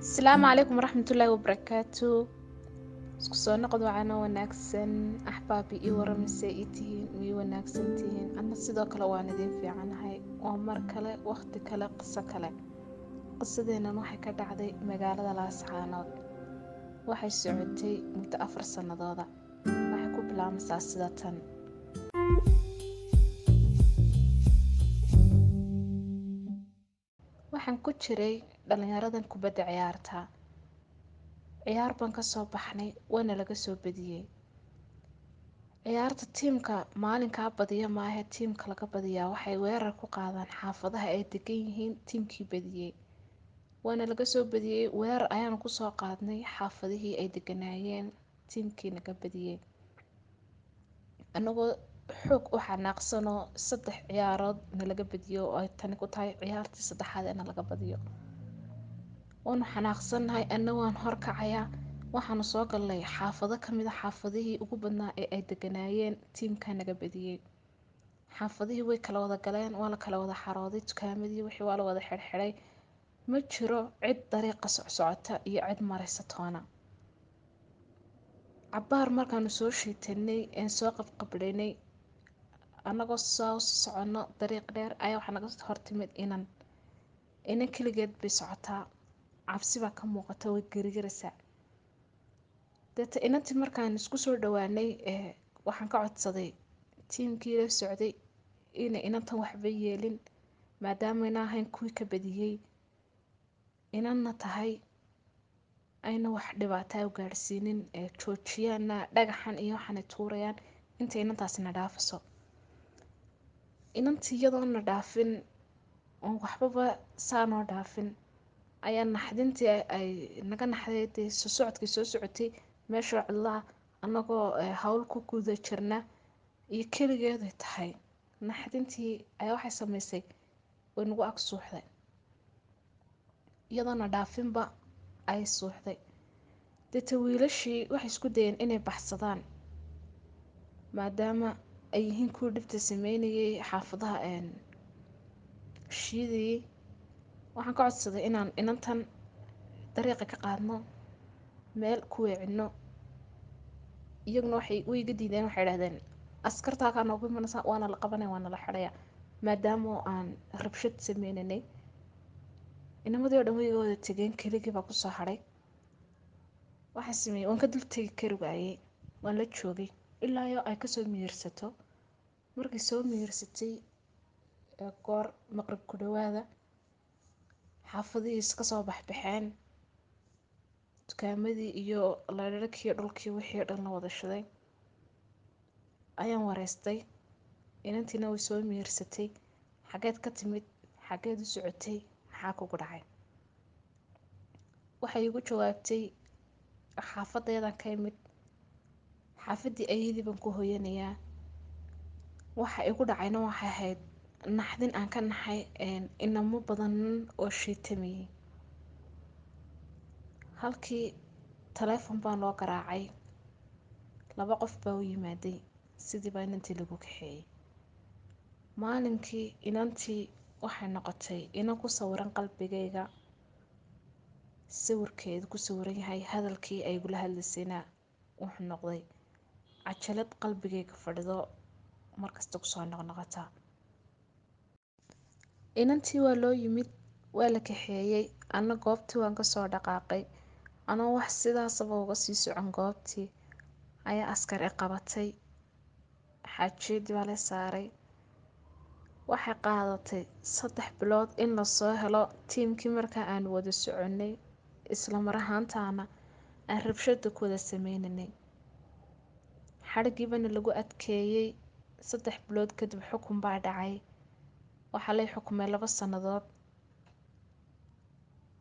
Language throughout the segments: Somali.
Asalaamu calaykum waraxmatullaahi wabarakaatu. Isku soo noqod wacana wanaagsan, axbaabi ii waramise ii tihiin, mii wanaagsan tihiin? Anna sidoo kale waan idiin fiicanahay. Waa mar kale, waqti kale, qiso kale. Qisadeennan waxay ka dhacday magaalada Laascaanood. Waxay socotay muddo 4 sanadooda. Waxay ku bilaabmaysaa sida tan. Waxaan ku jiray dhalinyaradan kubadda ciyaarta. Ciyaar baan ka soo baxnay, waana laga soo badiyey. Ciyaarta tiimka maalinkaa badiya maahe, tiimka laga badiyaa waxay weerar ku qaadaan xaafadaha ay degan yihiin tiimkii badiyey. Waana laga soo badiyey, weerar ayaanu ku soo qaadnay xaafadihii ay deganaayeen tiimkii naga badiyey. Anagoo xoog u xanaaqsanoo 3 ciyaarood nalaga badiyo oo ay tani ku tahay ciyaartii saddexaad ee nalaga badiyo. Waanu xanaaqsannahay, anna waan horkacayaa. Waxaanu soo galnay xaafado ka mid ah xaafadihii ugu badnaa ee ay deganaayeen tiimka naga badiyey. Xaafadihii way kala wada galeen, waa la kala wada xarooday, dukaamadii wixii waa la wada xirxiray. Ma jiro cid dariiqa socsocota iyo cid maraysa toona. Cabbaar markaanu soo shiitanay een soo qabqabdhaynay, annagoo soo soconno dariiq dheer ayaa waxaa naga hortimid inan. Inan keligeed bay socotaa, cabsi baa ka muuqata, way gariiraysaa. Deeta inantii markaan isku soo dhawaanay, waxaan ka codsaday tiimkii la socday inay inantan waxba yeelin, maadaama ayna ahayn kuwii ka badiyey, inanna tahay ayna wax dhibaato u gaadhsiinin, joojiyaana dhagaxan iyo waxaan ay tuurayaan intay inantaasina dhaafaso. Inantii iyadoona dhaafin oon waxbaba saanoo dhaafin ayaa naxdintii ay naga naxday, dee soo socodkii soo socotay meesha cidlaha annagoo hawl ku guda jirna iyo keligeeday tahay, naxdintii ayaa waxay samaysay way nagu ag suuxday. Iyadoona dhaafinba ay suuxday. Deeta wiilashii waxay isku dayeen inay baxsadaan, maadaama ay yihiin kuwii dhibta sameynayay xaafadaha shiidayay. Waxaan ka codsaday inaan inantan dariiqa ka qaadno, meel ku weecinno. Iyaguna waxay way iga diideen, waxay idhahdeen askartaa kaa noogu imanaysa, waana la qabanaya, waana la xidhaya, maadaama aan rabshad sameynaynay. Inamadii oo dhan way iga wada tegeen, keligii baa kusoo hadhay. Waxaan sameeyey, waan ka dul tegi kari waayey, waan la joogay ilaa iyo ay kasoo miyirsato. Markay soo miyirsatay goor maqrib ku dhawaada, xaafadihii iska soo baxbaxeen, dukaamadii iyo layrarkii dhulkii wixii dhan la wada shiday, ayaan wareystay. Inantiina way soo miyirsatay. Xageed ka timid? Xageed u socotay? Maxaa kugu dhacay? Waxay igu jawaabtay xaafadeedan ka imid, xaafaddii ayadii baan ku hoyanayaa. Waxa igu dhacayna waxay ahayd naxdin aan ka naxay inamo badan oo shiitamayay. Halkii taleefon baan loo garaacay, 2 qof baa u yimaaday, sidii baa inantii lagu kaxeeyey. Maalinkii inantii waxay noqotay inan ku sawiran qalbigayga, sawirkeedu ku sawiran yahay, hadalkii ay igula hadlaysayna wuxuu noqday cajalad qalbigayga fadhido markasta kusoo noqnoqota. Inantii waa loo yimid, waa la kaxeeyey, anna goobtii waan kasoo dhaqaaqay. Anoo wax sidaasaba uga sii socon goobtii ayaa askar i qabatay, xaajiyadii baa la saaray. Waxay qaadatay 3 bilood in la soo helo tiimkii markaa aan wada soconay, isla mar ahaantaana aan rabshada ku wada sameynaynay. Xadhigiibana lagu adkeeyey. 3 bilood kadib xukun baa dhacay. Waxaa lay xukumay 2 sannadood.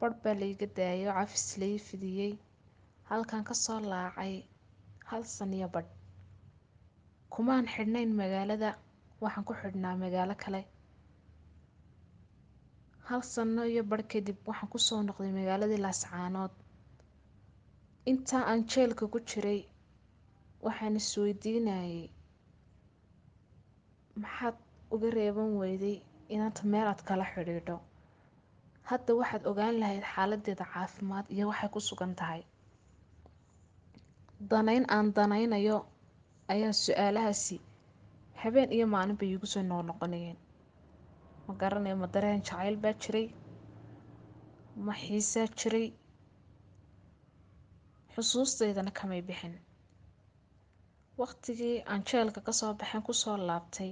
Badh baa layga daayay oo cafis lay fidiyey. Halkaan ka soo laacay 1 sano iyo badh. Kumaan xidhnayn magaalada, waxaan ku xidhnaa magaalo kale. 1 sano iyo badh kadib waxaan ku soo noqday magaaladii Laascaanood. Inta aan jeelka ku jiray waxaan isweydiinayay maxaad uga reeban weyday inanta meel aad kala xidhiidho. Hadda waxaad ogaan lahayd xaaladdeeda caafimaad iyo waxay ku sugan tahay. Danayn aan danaynayo ayaa su-aalahaasi habeen iyo maalin bay iigu soo noqnoqonayeen. Ma garanayo, ma dareen jacayl baa jiray, ma xiisaa jiray, xusuustaydana kamay bixin. Waqtigii aan jeelka kasoo baxeen kusoo laabtay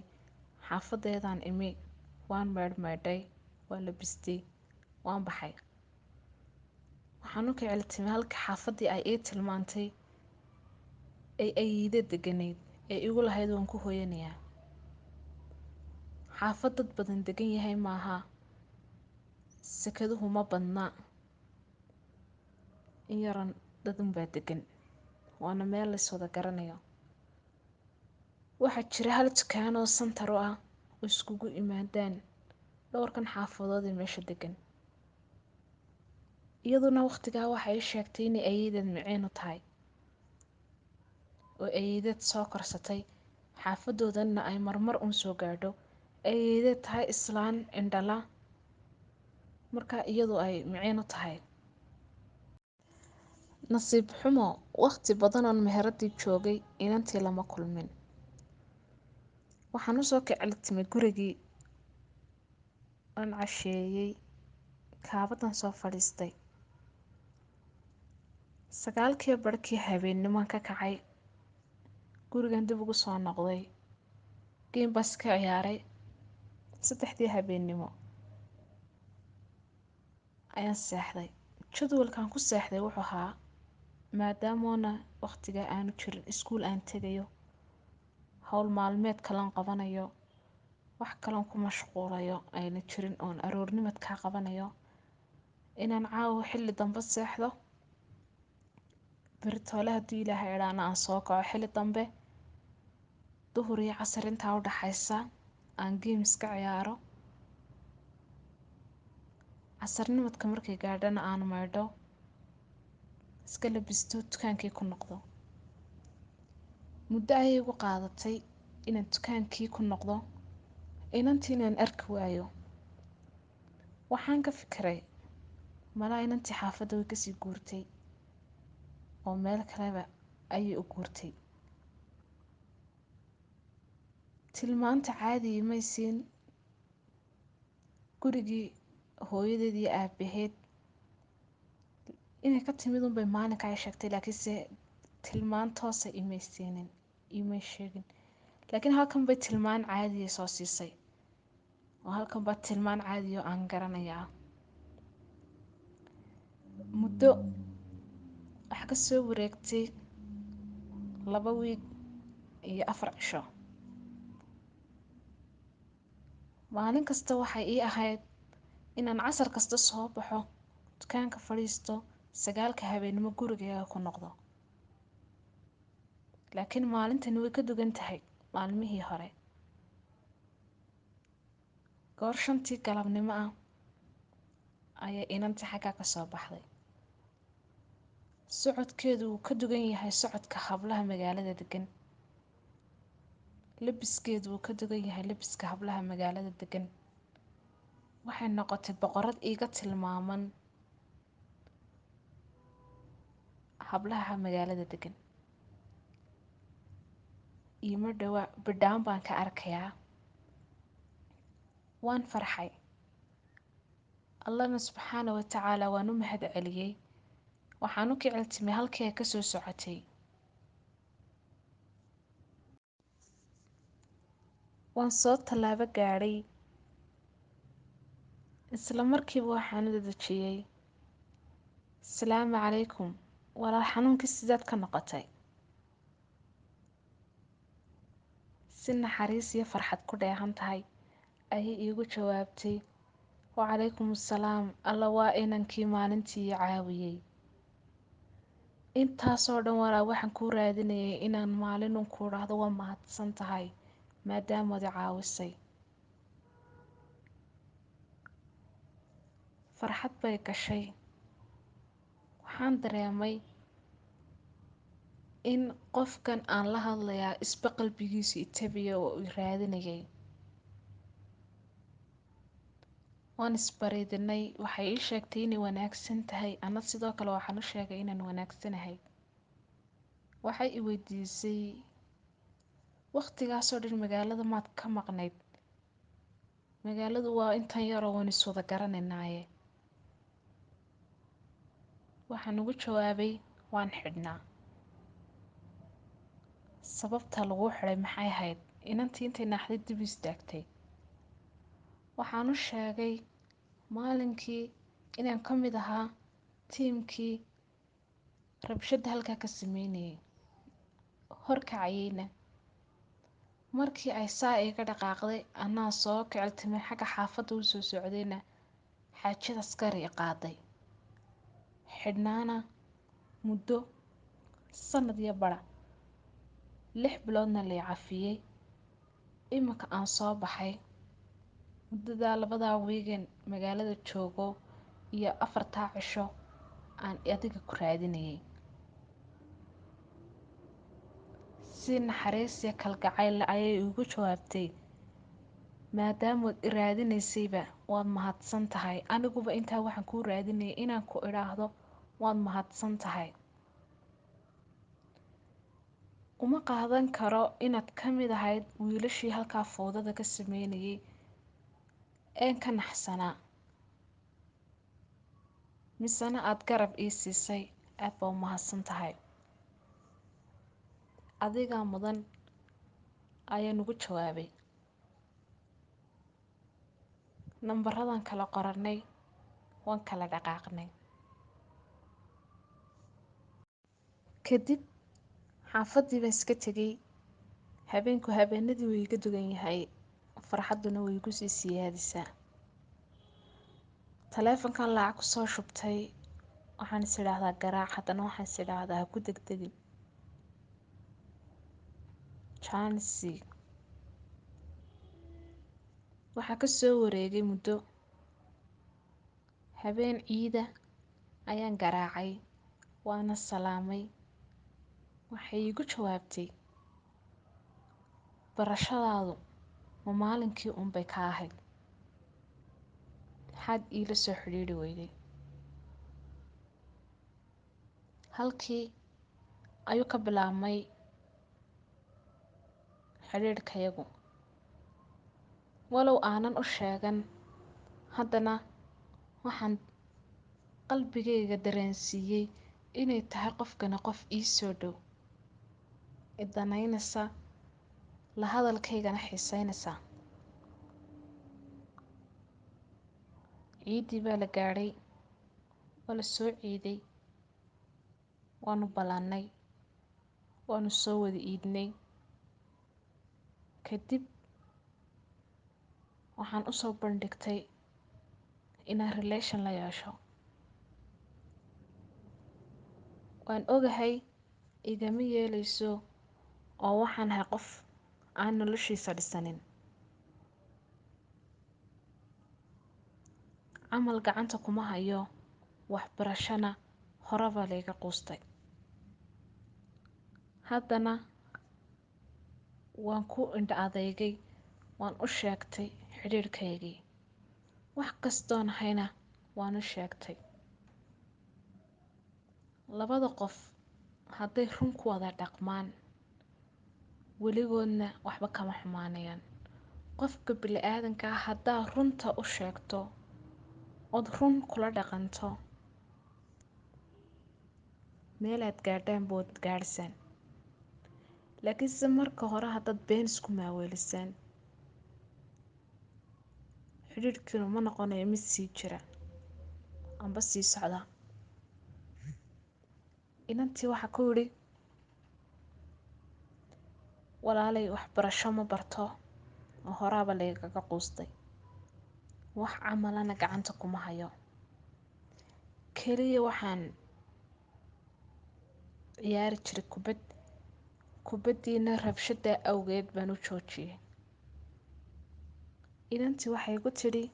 xaafadeedaan imi, waan meydhmeydhay, waan labistay, waan baxay. Waxaan u kiciltimay halka xaafaddii ay ii tilmaantay ay ayiide deganayd ee igu lahayd waan ku hooyanayaa. Xaafad dad badan degan yahay maaha, sakaduhu ma badna, in yaran dad unbaa degan, waana meel la is wada garanayo. Waxaa jira hal dukaan oo santar u ah oo iskugu imaadaan dhowrkan xaafadood ee meesha degan. Iyaduna waqtigaa waxay ii sheegtay inay ayeedeed miciin u tahay oo ayeedeed soo korsatay, xaafadoodanna ay marmar uun soo gaadho. Ayeedeed tahay islaan indhala, marka iyadu ay miciin u tahay. Nasiib xumo, waqti badan oon meheradii joogay inantii lama kulmin. Waxaan usoo kiciltimay gurigii, waan casheeyey, kaabadan soo fadhiistay. 9:30 habeenimaan ka kacay, gurigan dib ugu soo noqday, game baan iska ciyaaray. 3dii habeennimo ayaan seexday. Jadwalkan ku seexday wuxuu ahaa maadaamoona waqtiga aanu jirin iskuul aan tegayo, hawl maalmeed kalan qabanayo, wax kalan ku mashquulayo ayna jirin oon aroornimad kaa qabanayo, inaan caawa xilli dambe seexdo, beritoole haddii Ilaahay idhaana aan soo kaco xilli dambe, duhur iyo casar intaa u dhaxaysa aan game iska ciyaaro, casarnimadka markay gaadhana aan maydho, iska labisto, dukaankii ku noqdo. Muddo ayay igu qaadatay inaan dukaankii ku noqdo, inantii inaan arki waayo. Waxaan ka fikiray malaa inantii xaafadda way kasii guurtay oo meel kaleba ayay u guurtay. Tilmaanta caadi imay siin gurigii hooyadeed iyo aabaheed inay ka timid unbay maalinka ay sheegtay, laakiinse tilmaan toosa imay siinin, imay sheegin. Laakiin halkan bay tilmaan caadiya soo siisay, oo halkan baa tilmaan caadiya oo aan garanayaa. Muddo waxa ka soo wareegtay 2 wiig iyo 4 cisho. Maalin kasta waxay ii ahayd inaan casar kasta soo baxo, dukaanka fadhiisto, 9 habeenimo gurigayga ku noqdo. Laakiin maalintani way ka duwan tahay maalmihii hore. Goor 5tii galabnimo ah ayaa inantii xagga ka soo baxday. Socodkeedu wuu ka duwan yahay socodka hablaha magaalada degan. Labiskeedu wuu ka duwan yahay labiska hablaha magaalada degan. Waxay noqotay boqorad iiga tilmaaman hablaha magaalada degan. Iima dhawa bidhaan baan ka arkayaa. Waan farxay. Allahna subxaana wa tacaala waan u mahad celiyey. Waxaan u kiciltimay halkii ay ka soo socotay. Waan soo tallaabo gaadhay. Isla markiiba waxaan u dadajiyey. Asalaamu calaykum. Walaal xanuunkii sidaad ka noqotay? Si naxariis iyo farxad ku dheehan tahay ayay iigu jawaabtay. Wa calaykum assalaam. Alla waa inankii maalintii i caawiyey. Intaasoo dhan walaal waxaan kuu raadinayay inaan maalin uun kuu dhahdo waa mahadsan tahay maadaamaad i caawisay. Farxad bay gashay. Waxaan dareemay in qofkan aan la hadlayaa isba qalbigiisu i tabiyo oo i raadinayay. Waan isbariidinay, waxay ii sheegtay inay wanaagsan tahay, anna sidoo kale waxaan u sheegay inaan wanaagsanahay. Waxay i weydiisay waqtigaasoo dhan magaalada maad ka maqnayd? Magaaladu waa intan yaroo waan iswada garanaynaaye. Waxaan ugu jawaabay waan xidhnaa. Sababta lagu xidhay maxay ahayd? Inantii intay naaxday dib u istaagtay. Waxaan u sheegay maalinkii inaan ka mid ahaa tiimkii rabshada halkaa ka sameynayay, horkacayayna. Markii ay saa iga dhaqaaqday, anaa soo kiciltimay xagga xaafadda u soo socdayna xaajada askari i qaaday. Xidhnaana muddo sanad iyo bara, 6 biloodna la i cafiyey. Iminka aan soo baxay muddadaa labadaa wiigan magaalada joogo iyo 4 cisho aan adiga ku raadinayay. Si naxariis iyo kalgacayl leh ayay iigu jawaabtay, maadaamood i raadinaysayba waad mahadsan tahay. Aniguba intaa waxaan kuu raadinayay inaan ku idhaahdo waad mahadsan tahay. Uma qaadan karo inaad ka mid ahayd wiilashii halkaa foodada ka sameynayay een ka naxsanaa, misena aad garab ii siisay. Aad baa u mahadsan tahay. Adigaa mudan, ayaan ugu jawaabay. Nambaradan kala qorannay, waan kala dhaqaaqnay. Kadib xaafaddii baan iska tegay. Habeenku habeenadii wuu iga dugan yahay, farxadduna way igu sii siyaadisaa. Taleefankan lacag ku soo shubtay, waxaan is idhaahdaa garaac, haddana waxaan is idhaahdaa ha ku degdegin. Chance. Waxaa ka soo wareegay muddo. Habeen ciida ayaan garaacay, waana salaamay. Waxay iigu jawaabtay barashadaadu ma maalinkii uun bay ka ahayd? Maxaad iila soo xidhiidhi weyday? Halkii ayuu ka bilaabmay xidhiidhkayagu. Walow aanan u sheegan, haddana waxaan qalbigayga dareensiiyey inay tahay qofkani qof ii soo dhow, i danaynaysa, la hadalkaygana xiisaynaysa. Ciidii baa la gaadhay, waa la soo ciiday, waanu ballannay, waanu soo wada iidnay. Kadib waxaan u soo bandhigtay inaan relation la yeesho. Waan ogahay igama yeelayso oo waxaan ahay qof aan noloshiisa dhisanin. Camal gacanta kuma hayo, waxbarashana horeba layga quustay. Haddana waan ku indho adeegay, waan u sheegtay xidhiidhkaygii. Wax kastoon ahayna waan u sheegtay. Labada qof hadday run ku wada dhaqmaan, weligoodna waxba kama xumaanayaan. Qofka bini'aadanka ah haddaa runta u sheegto ood run kula dhaqanto, meel aad gaadhaan bood gaadhsaan. Laakiinse marka hore haddaad been isku maaweelisaan, xidhiidhkiinu ma noqonayo mid sii jira amba sii socda. Inantii waxaa ku yidhi, walaalay waxbarasho ma barto oo horaaba laygaga quustay. Wax camalana gacanta kuma hayo. Keliya waxaan ciyaari jiray kubad. Kubaddiina rabshada awgeed baan u joojiyey. Inantii waxay ku tidhi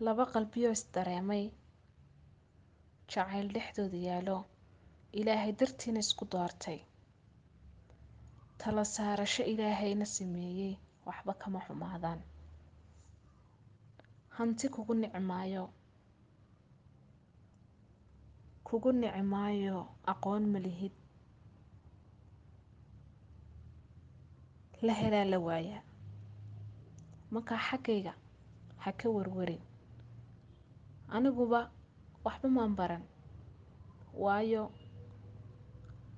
laba qalbiyo is dareemay, jacayl dhexdooda yaalo, Ilaahay dartiina isku doortay. Talo saarasho Ilaahayna sameeyey, waxba kama xumaadaan. Hanti kugu nici maayo, kugu nici maayo, aqoon ma lihid, la helaa la waayaa. Markaa xaggayga ha ka warwarin. Aniguba waxba maan baran, waayo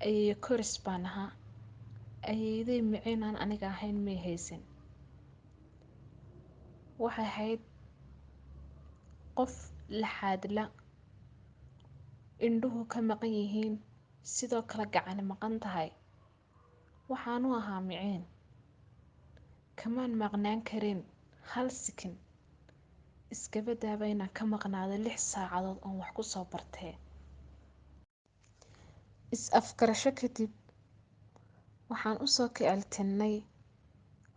ayeeyo koris baan ahaa. Ayeeyaday miciin aan aniga ahayn may haysan. Waxay ahayd qof laxaad la, indhuhu ka maqan yihiin, sidoo kale gacani maqan tahay. Waxaan u ahaa miciin. Kamaan maqnaan karin hal sikin. Iskaba daaba inaan ka maqnaado 6 saacadood oon wax ku soo bartee. Is afgarasho kadib waxaan u soo kiciltinnay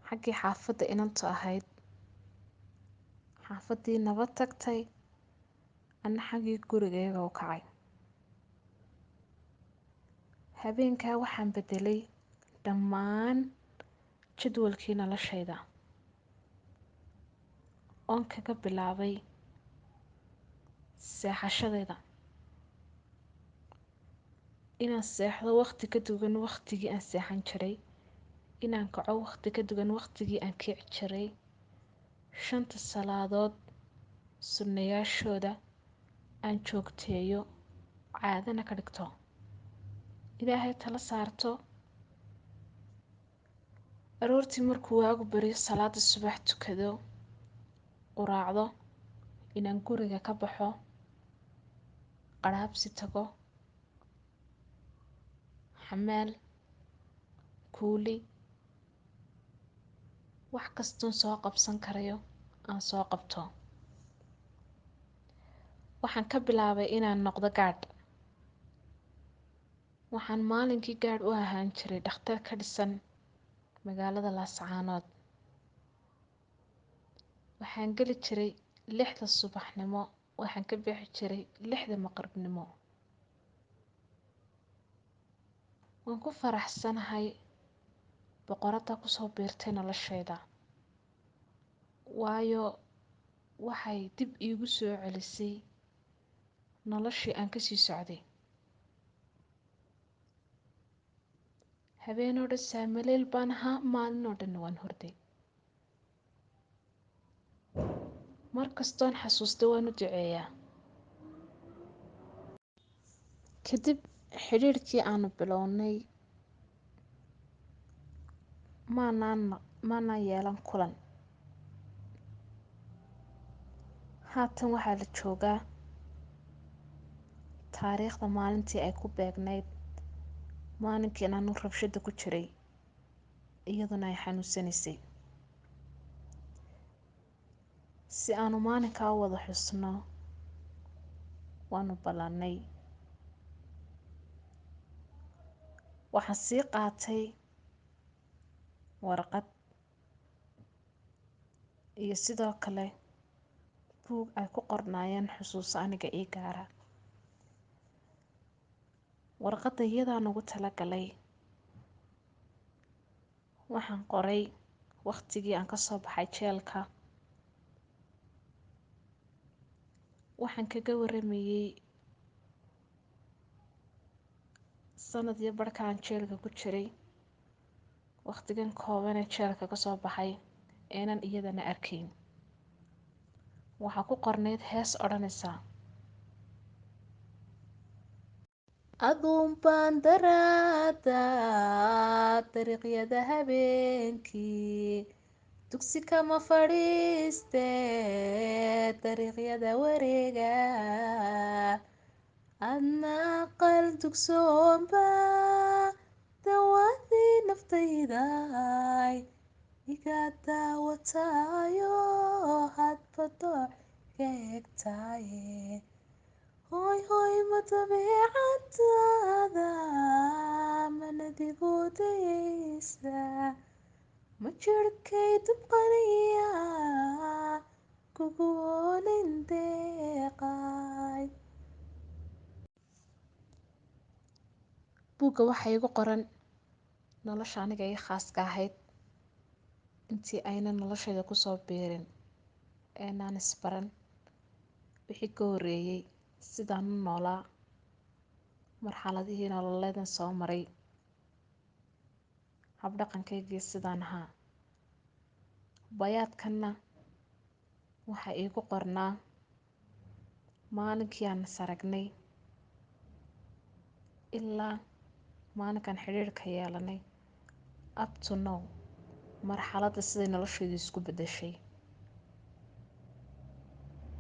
xaggii xaafadda inantu ahayd. Xaafaddii nabad tagtay, anna xaggii gurigayga u kacay. Habeenkaa waxaan beddelay dhammaan jadwalkii noloshayda oon kaga bilaabay seexashadayda. Inaan seexdo waqti ka duwan waqtigii aan seexan jiray, inaan kaco waqti ka duwan waqtigii aan kici jiray, 5 salaadood sunnayaashooda aan joogteeyo, caadana ka dhigto. Ilaahay tala saarto. Aroortii markuu waagu baryo salaada subax tukado, quraacdo, inaan guriga ka baxo, qaraabsi tago, xamaal, kuuli, wax kastoon soo qabsan karayo aan soo qabto. Waxaan ka bilaabay inaan noqdo gaadh. Waxaan maalinkii gaadh u ahaan jiray dhakhtar ka dhisan magaalada Laascaanood. Waxaan geli jiray 6 subaxnimo, waxaan ka bixi jiray 6 maqribnimo. Waan ku faraxsanahay boqoradda ku soo biirtay noloshayda. Waayo waxay dib iigu soo celisay noloshii aan ka sii socday. Habeen oo dhan saamaleel baan ahaa, maalin oo dhan waan hurday. Mar kastoon xasuusto waan u duceeyaa. Kadib xiriirkii aanu bilownay, maanaan yeelan kulan. Haatan waxaa la joogaa taariikhda maalintii ay ku beegnayd, maalinkii aanu rabshada ku jiray, iyaduna ay xanuunsanaysay. Si aanu maalinkaa u wada xusno, waanu ballannay. Waxaan sii qaatay warqad iyo sidoo kale buug ay ku qornaayeen xusuuso aniga ii gaara. Warqadda iyadaan ugu talagalay. Waxaan qoray waqtigii aan ka soo baxay jeelka. Waxaan kaga warramayay sanad iyo barhkaan jeelka ku jiray. Waqtigan kooban ee jeelka ka soo baxay eenan iyadana arkayn. Waxaa ku qornayd hees odhanaysa. Aduun baan daraada dariiqyada habeenkii, dugsi kama fadhiiste dariiqyada wareega. Adna aqal dugsoonba dawadii naftayday, iga daawatayo hadba dooc iga eegtaaye. Hooy hooy ma dabeecadaada manadigu dayeysaa, ma jirkay dubqanaya kugu oolin deeqay. Buugga waxaa igu qoran nolosha aniga ii khaaska ahayd intii aynan noloshayda ku soo biirin. Eenaan isbaran wixii ka horreeyay, sidaan u noolaa, marxaladihii nololeedan soo maray, habdhaqankaygii sidaan ahaa. Bayaadkanna waxaa iigu qornaa maalinkii aan is aragnay ilaa maalinkan xidhiidhka yeelanay, up to now, marxaladda siday noloshaydu isku beddeshay.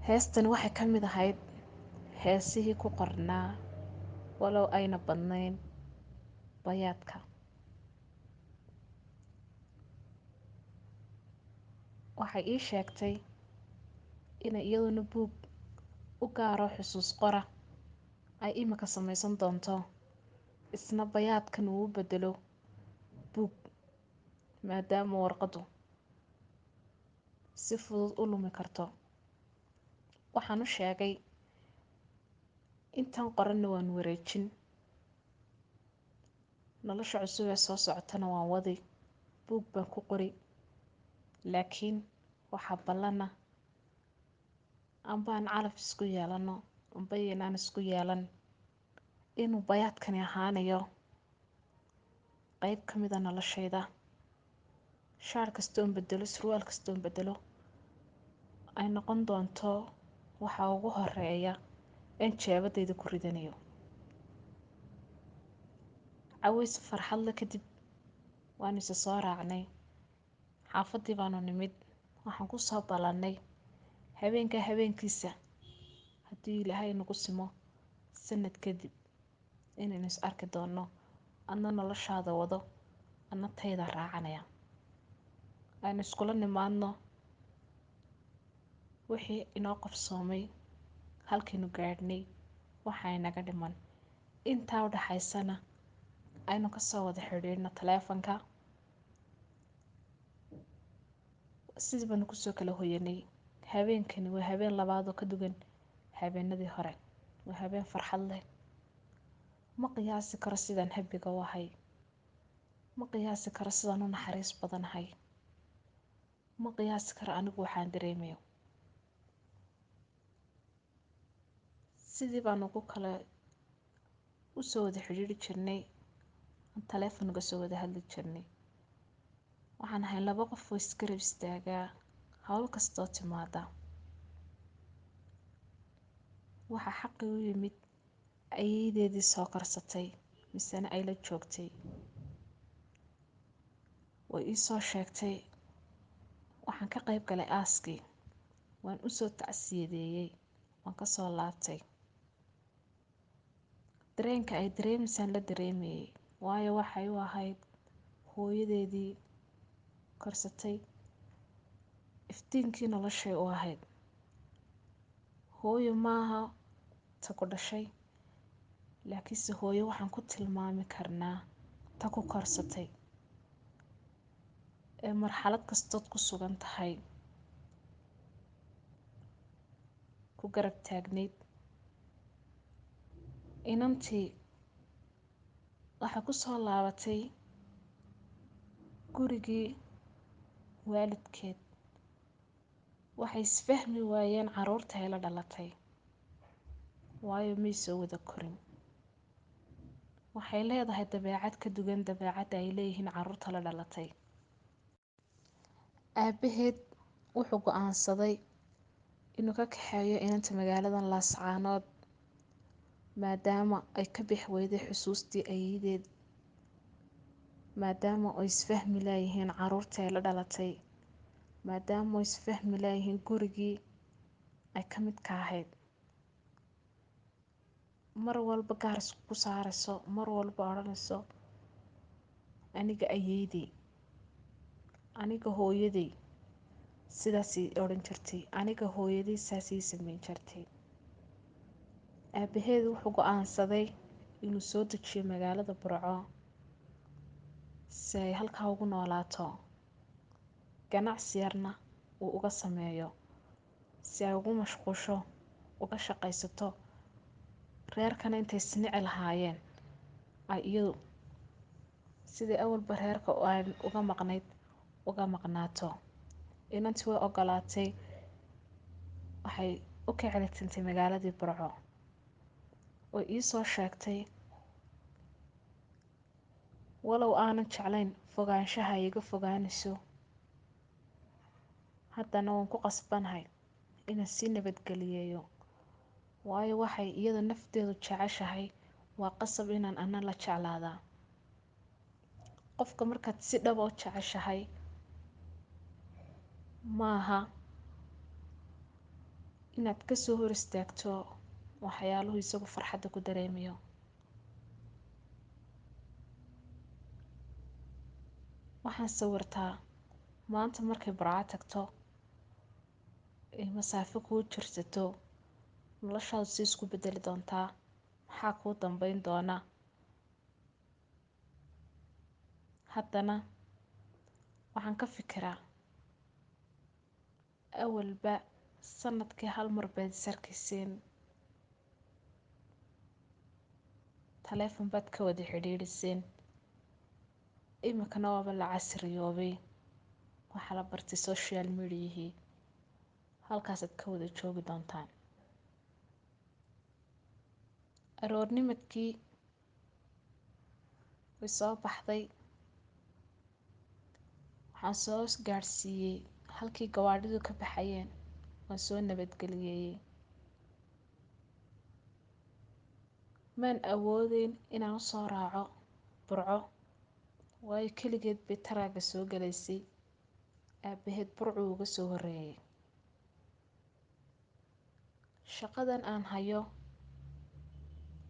Heestani waxay ka mid ahayd heesihii ku qornaa, walow ayna badnayn bayaadka. Waxay ii sheegtay inay iyaduna buug u gaaro xusuus qora ay imika samaysan doonto, isna bayaadkan uu u beddelo buug, maadaama warqaddu si fudud u lumi karto. Waxaan u sheegay intan qoranna waan wareejin, nolosha cusub ee soo socotana waan wadi, buug baan ku qori, laakiin waxaa ballana amba aan calaf isku yeelano amba inaan isku yeelan inuu bayaadkani ahaanayo qayb ka mid a noloshayda. Shaar kastoon bedelo, surwaal kastoon bedelo, ay noqon doonto waxa ugu horeeya in jeebadayda ku ridanayo. Caways farxad la kadib waanu isa soo raacnay, xaafaddii baanu nimid. Waxaan ku soo ballannay habeenka habeenkiisa, haddii Ilaahay nagu simo sanad kadib, inaynu is arki doonno, adna noloshaada wado, adna tayda raacanaya, aynu iskula nimaadno wixii inoo qabsoomay, halkaynu gaadhnay, waxa inaga dhiman. Intaa u dhaxaysana aynu kasoo wada xidhiidhno taleefanka. Sidii baanu kusoo kala hoyanay. Habeenkani waa habeen labaad oo ka duwan habeenadii hore. Waa habeen farxad leh. Ma qiyaasi karo sidaan habiga u ahay, ma qiyaasi karo sidaan u naxariis badanahay, ma qiyaasi karo anigu waxaan dareemayo. Sidii baanu ku kala usoo wada xidhiidhi jirnay, taleefon uga soo wada hadli jirnay. Waxaan ahay laba qof oo isgarab istaagaa hawl kastoo timaada. Waxaa xaqii u yimid ayeeydeedii soo korsatay, misena ay la joogtay. Way ii soo sheegtay. Waxaan ka qayb galay aaskii, waan usoo tacsiyadeeyey, waan kasoo laabtay. Dareenka ay dareemaysaan la dareemayay, waayo waxay u ahayd hooyadeedii korsatay, iftiinkii noloshay u ahayd. Hooyo maaha ta ku dhashay, laakiinse hooyo waxaan ku tilmaami karnaa ta ku korsatay ee marxalad kastood ku sugan tahay ku garab taagnayd. Inantii waxaa ku soo laabatay gurigii waalidkeed. Waxay isfahmi waayeen carruurta ay la dhalatay, waayo may soo wada korin. Waxay leedahay dabeecad ka duwan dabeecadda ay leeyihiin carruurta la dhalatay. Aabaheed wuxuu go'aansaday inuu ka kaxeeyo inanta magaaladan Laascaanood, maadaama ay ka bixi weyday xusuustii ayeeyadeed, maadaama ay isfahmi laayihiin carruurta ay la dhalatay, maadaama ay isfahmi laayihiin gurigii ay ka mid ka ahayd. Mar walba gaar isku saarayso, mar walba odhanayso aniga ayeeydey, aniga hooyaday sidaasay odhan jirtay, aniga hooyaday saasay samayn jirtay. Aabaheed wuxuu go'aansaday inuu soo dejiyo magaalada Burco si ay halkaa ugu noolaato, ganacsi yarna uu uga sameeyo, si ay ugu mashquusho, uga shaqaysato reerkana intay isnici lahaayeen ay iyadu sidii awalba reerka ay uga maqnayd uga maqnaato. Inantii way ogolaatay. Waxay u kicilitantay magaaladii Burco oo ii soo sheegtay, walow aanan jeclayn fogaanshaha iga fogaanayso, haddana waan ku qasbanahay inaan sii nabadgeliyeeyo, waayo waxay iyada nafteedu jeceshahay waa qasab inaan ana la jeclaadaa. Qofka markaad si dhab ah u jeceshahay maaha inaad kasoo hor istaagto waxyaaluhu isagu farxadda ku dareemayo. Waxaan sawirtaa maanta markay Burco tagto ee masaafo kuu jirsato, noloshaadu si isku bedeli doontaa, maxaa kuu dambeyn doona. Haddana waxaan ka fikiraa awalba sanadkii hal mar baad is arkayseen, taleefan baad ka wada xidhiidhiseen, iminkana waaba la casriyoobay, waxaa la bartay social mediahii, halkaasaad ka wada joogi doontaan. Aroornimadkii way soo baxday, waxaan soo gaadhsiiyey halkii gawaadhidu ka baxayeen, waan soo nabadgeliyeeyey. Maan awoodeyn inaan u soo raaco Burco, waayo keligeed bay taraaga soo galaysay, aabaheed Burco uga soo horreeyay. Shaqadan aan hayo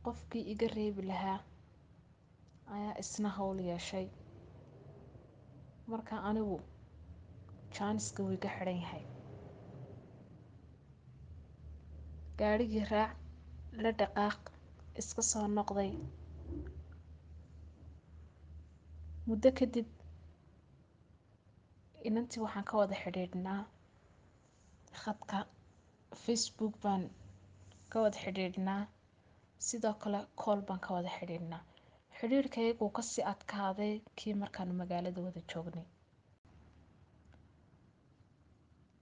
qofkii iga reebi lahaa ayaa isna hawl yeeshay, marka anigu jaaniska wuu iga xidhan yahay. Gaadhigii raac, la dhaqaaq, iska soo noqday. Muddo kadib inantii waxaan ka wada xidhiidhnaa khadka Facebook baan ka wada xidhiidhnaa, sidoo kale call baan ka wada xidhiidhnaa. Xidhiidhkayagu wuu kasii adkaaday kii markaan magaalada wada joognay.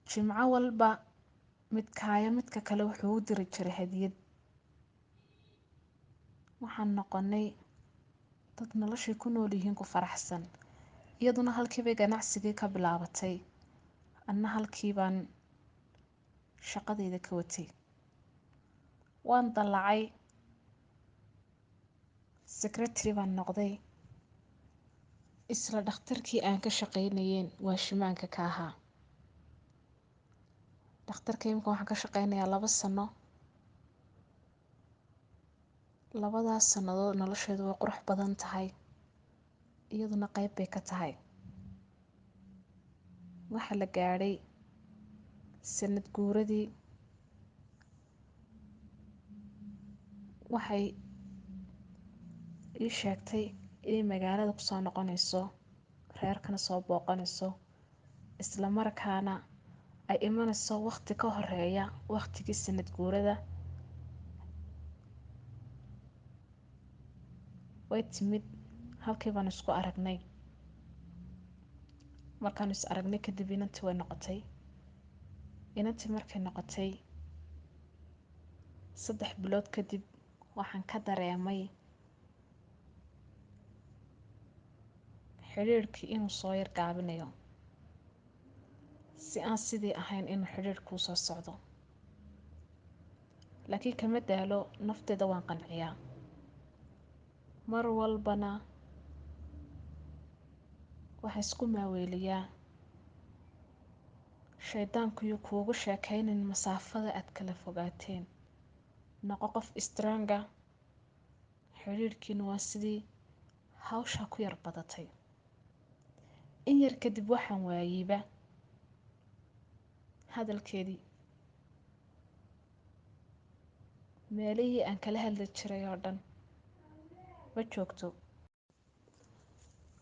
Jimco walba midkaayo midka kale wuxuu u diri jiray hadiyad. Waxaan noqonay dad noloshay ku nool yihiin ku faraxsan. Iyaduna halkii bay ganacsigii ka bilaabatay, anna halkii baan shaqadayda ka watay. Waan dallacay, secretary baan noqday, isla dhakhtarkii aan ka shaqaynayeen waa shimaanka ka ahaa. Dhakhtarka imika waxaan ka shaqaynayaa 2 sano. 2daas sannadood nolosheedu way qurux badan tahay, iyaduna qayb bay ka tahay. Waxaa la gaadhay sanad guuradii, waxay ii sheegtay inay magaalada ku soo noqonayso, reerkana soo booqanayso, isla markaana ay imanayso waqti ka horeeya waqtigii sanad guurada. Way timid, halkii baan isku aragnay. Markaan is aragnay kadib inantii way noqotay. Inantii markay noqotay 3 bilood kadib waxaan ka dareemay xidhiidhkii inuu soo yar gaabinayo, si aan sidii ahayn inuu xidhiidhku soo socdo. Laakiin kama daalo, nafteeda waan qanciyaa. Mar walbana waxaan isku maaweeliyaa shaydaanku yuu kuugu sheekaynin masaafada aad kala fogaateen. Noqo qof stronga, xidhiidhkiina waa sidii hawsha ku yar badatay. In yar kadib waxaan waayeyba hadalkeedii, meelihii aan kala hadli jiray oo dhan ma joogto.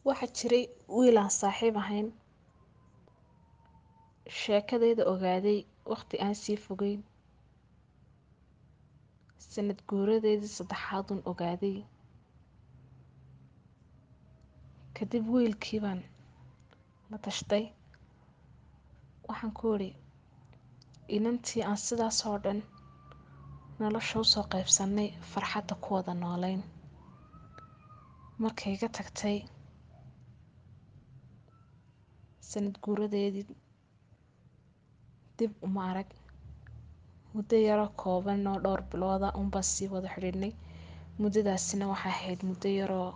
Waxaa jiray wiil aan saaxiib ahayn, sheekadayda ogaaday waqti aan sii fogeyn, sanad guuradeedii 3aad uun ogaaday. Kadib wiilkii baan la tashtay, waxaan ku idhi Inantii aan sidaas oo dhan nolosha usoo qaybsanay, farxadda ku wada noolayn, markay iga tagtay sanad guuradeedii dib uma arag. Muddo yaroo kooban oo dhowr bilooda unbaan sii wada xidhiidhnay. Muddadaasina waxay ahayd muddo yaroo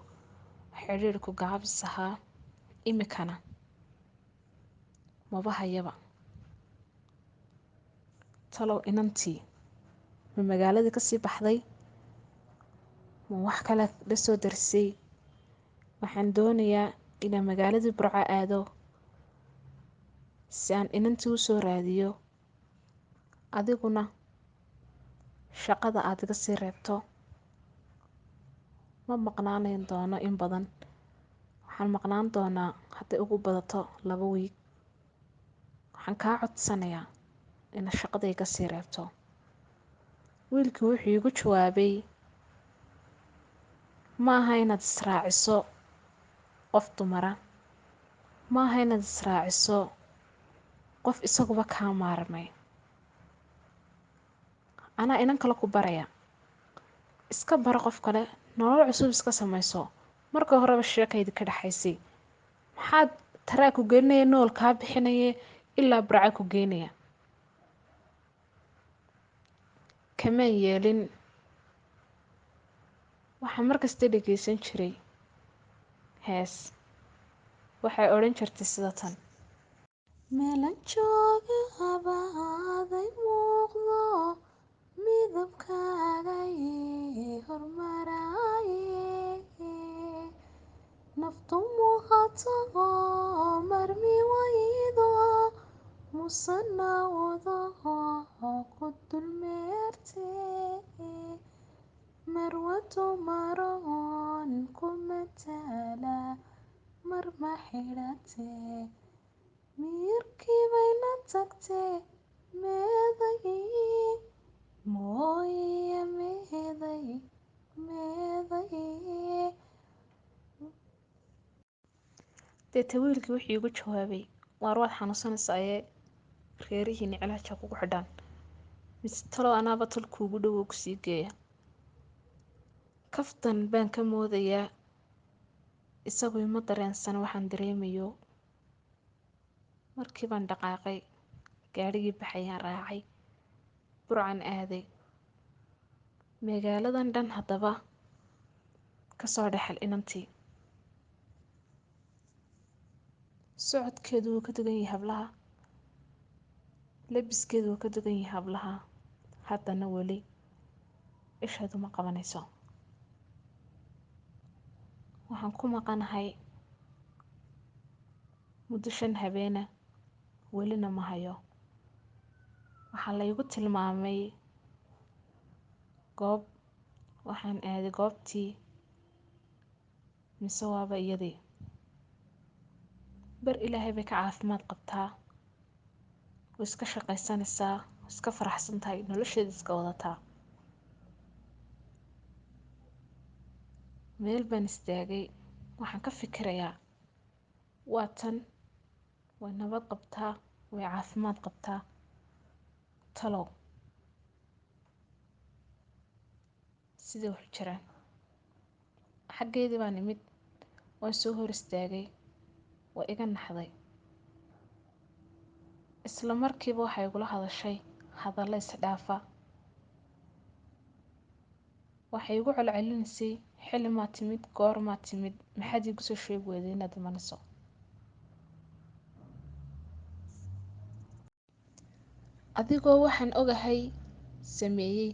xidhiidhku gaabis ahaa. Imikana maba hayaba. Talow inantii ma magaaladii kasii baxday, ma wax kale la soo darsay? Waxaan doonayaa inaan magaaladii Burco aado si aan inantii usoo raadiyo, adiguna shaqada aad iga sii reebto. Ma maqnaaneyn doono in badan, waxaan maqnaan doonaa hadday ugu badato 2 wiig. Waxaan kaa codsanayaa inaad shaqada iga sii reebto. Wiilkii wuxuu iigu jawaabay, ma aha inaad israaciso qof dumara, ma aha inaad israaciso qof isaguba kaa maarmay. Anaa inan kale ku baraya, iska baro qof kale, nolol cusub iska samayso. Marka horeba sheekaydi ka dhaxaysay, maxaad taraa ku gelinaya, nool kaa bixinaya, ilaa Burco ku geynaya? Kamaan yeelin. Waxaan markasta dhageysan jiray hees. Waxay odhan jirtay sida tan: meelan jooga abaaday muuqdo, midabkaaga ii hormaraaye, naftu muuqato marmi waydo, musanawdo ku dulmeerte, marwado maroon ku matala, marma xidhate, miyirkii bay la tagtee, meeday mooye meeday meeday. Deeta wiilkii wuxuu iigu jawaabay, waar waad xanuunsanaysaa ee reerihiina cilaaja kugu xidhaan, mise talow anaaba tol kuugu dhow oo kusii geeya? Kaftan baan ka moodayaa, isagu ima dareensan waxaan dareemayo. Markii baan dhaqaaqay, gaadhigii baxayaan raacay, Burcan aaday. Magaaladan dhan haddaba kasoo dhexel inantii. Socodkeedu wuu ka dugan yahay hablaha, labiskeedu wuu ka dugan yahay hablaha, haddana weli isheedu ma qabanayso. Waxaan ku maqanahay muddo 5 habeena, welina ma hayo. Waxaa la igu tilmaamay goob, waxaan aaday goobtii, mise waaba iyadii. Bar Ilaahay bay ka caafimaad qabtaa, way iska shaqaysanaysaa, way iska faraxsan tahay, nolosheeda iska wadataa. Meel baan istaagay, waxaan ka fikirayaa, waa tan, way nabad qabtaa, way caafimaad qabtaa, talow sidee wax u jiraan? Xaggeedii baan imid, waan soo hor istaagay, waa iga naxday. Isla markiiba waxay igula hadashay hadallo isdhaafa. Waxay igu celcelinaysay, xilli maa timid, goor maa timid, maxaad iigu soo sheegi weyday inaad imanayso? Adigoo waxaan ogahay sameeyey,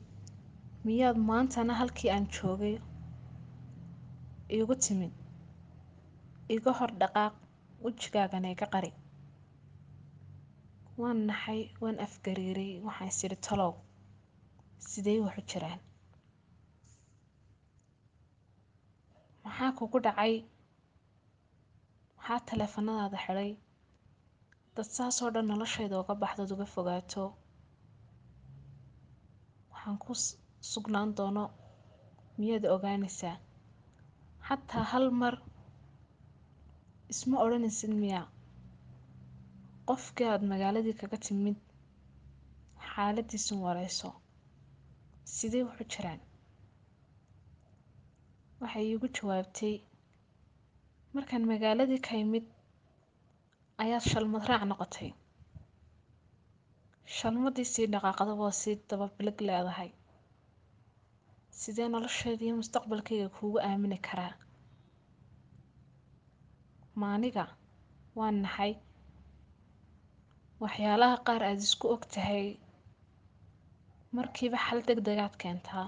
miyaad maantana halkii aan joogay iigu timid? Iga hor dhaqaaq, wejigaagana iga qari. Waan naxay, waan afgariiray, waxaan is idhi talow sidee wax u jiraan? Maxaa kugu dhacay? Maxaa taleefanadaada xidhay? Dad saas oo dhan noloshayda uga baxdood uga fogaato. Waxaan ku sugnaan doono miyaad ogaanaysaa? Xataa hal mar isma odhanaysid miyaa? Qofkii aad magaaladii kaga timid Xaaladiisun wareyso, sidee wuxu jiraan? Waxay iigu jawaabtay, markaan magaaladii ka imid ayaad shalmad raac noqotay. Shalmadii sii dhaqaaqda waa sii daba bilig leedahay. Sidee nolosheeda iyo mustaqbalkayga kuugu aamini karaa? Maaniga waan naxay. Waxyaalaha qaar aad isku og tahay markiiba xal degdegaad keentaa.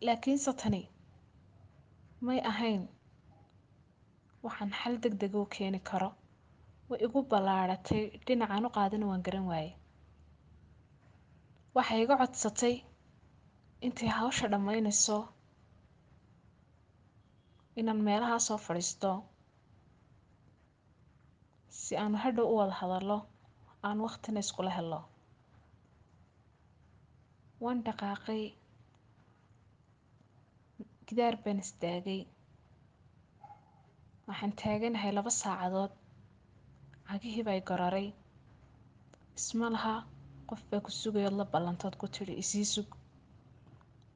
Laakiinse tani may ahayn waxaan xal degdeg u keeni karo. Way igu ballaaratay, dhinacaan u qaadana waan garan waayey. Waxay iga codsatay intay hawsha dhammaynayso inaan meelaha soo fadhiisto si aan hadhow u wada hadallo, aan waqtina iskula hello. Waan dhaqaaqay, gidaar baan istaagay. Waxaan taaganahay 2 saacadood. Cagihii baa i gararay. Isma laha qof baa ku sugayo la ballantood ku tiri isii sug.